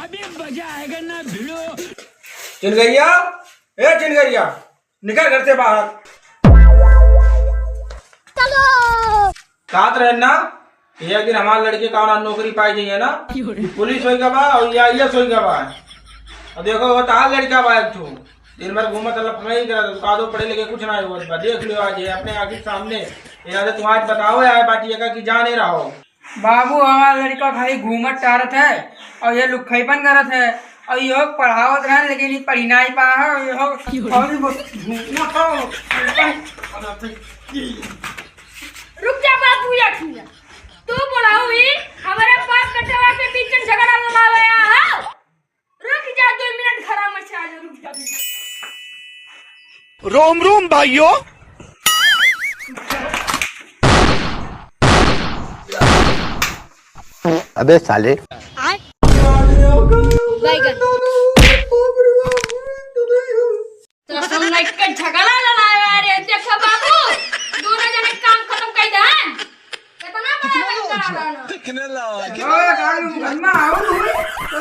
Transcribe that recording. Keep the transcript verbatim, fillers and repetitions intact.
अभी मजा आएगा ना भिड़ो। चिनगरिया, ए चिनगरिया, निकल घर से बाहर। चलो। कहत रहे ना, एक दिन हमार लड़के का ना नौकरी पाई जाइए ना, पुलिस होई गवा और ये आईएएस होई गवा। और देखो, वो तहार लड़का बा एक ठो, दिन भर घूमत लफंगाई करत, कादो पढ़े लिखे कुछ ना होत बा। देख लियो आज ये अपने आँखी सामने, ये आदत तुम आज बताओ यार बाटी का कि जाने रहो। बाबू, हमार लड़का खाली घूमत टहरत है और ये लुक्खईपन करत है और ये पढ़ावत रहन, लेकिन ये पढ़ी नहीं पा है और ये और ये बस घूमत है। रुक जा बाबू, एक मिनट। तू बुढ़ऊ ही हमारे बाप बेटवा के बीच में झगड़ा लड़ावे आया है। रुक जा, दो मिनट, घर में से आ जा, रुक जा, रुक जा। रोम रोम भाइयों। अबे साले। बैगन। तो सुन, लग के झगड़ा लड़ाया रे। देखो बाबू, दोनों जने काम खत्म कर दे। कितना बड़ा लड़का रहा ना। दिखने लायक। ओए, गाड़ी में घुसना, आओ, आओ।